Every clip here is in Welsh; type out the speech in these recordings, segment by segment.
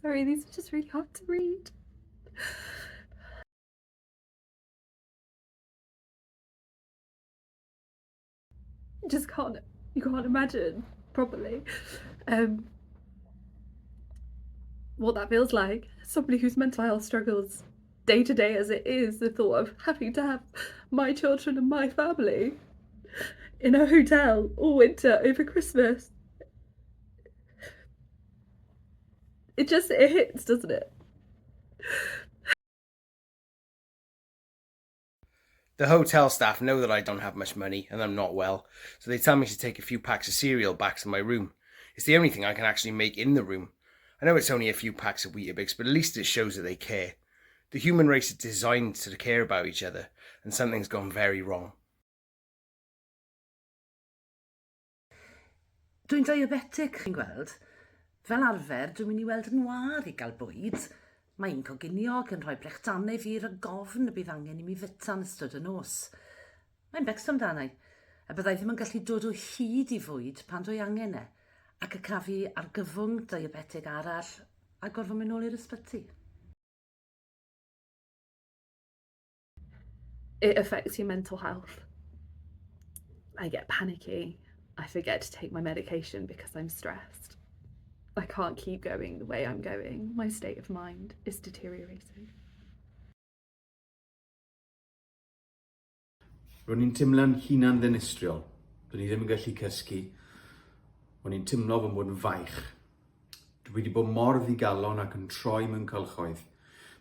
Sorry, these are just really hard to read. You just can't you can't imagine properly um, what that feels like. Somebody whose mental health struggles day to day as it is, the thought of having to have my children and my family in a hotel all winter over Christmas. It just it hits, doesn't it? The hotel staff know that I don't have much money and I'm not well, so they tell me to take a few packs of cereal back to my room. It's the only thing I can actually make in the room. I know it's only a few packs of Weetabix, but at least it shows that they care. The human race is designed to care about each other, and something's gone very wrong. Dwi'n diabetic, chi'n gweld. Fel arfer, dwi'n mynd i weld yn wâr i gael bwyd. Mae hi'n coginio ac yn rhoi brechdanau fi rhag ofn y bydd angen i mi fyta yn ystod y nos. Mae'n becso amdana i, a byddai ddim yn gallu dod o hyd i fwyd pan dwi angen e, ac y caf i argyfwng diabetig arall a gorfod mynd nôl i'r ysbyty. It affects your mental health. I get panicky. I forget to take my medication because I'm stressed. I can't keep going the way I'm going. My state of mind is deteriorating. Ro'n i'n teimlo'n hunan ddinistriol. Do'n i ddim yn gallu cysgu. O'n i'n teimlo fy mod yn faich. Dwi wedi bod mor ddigalon ac yn troi mewn cylchoedd.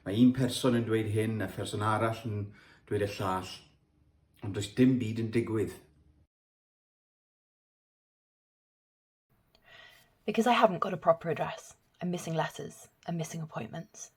Mae un person yn dweud hyn a pherson arall yn dweud y llall, ond does dim byd yn digwydd. Because I haven't got a proper address, I'm missing letters, I'm missing appointments.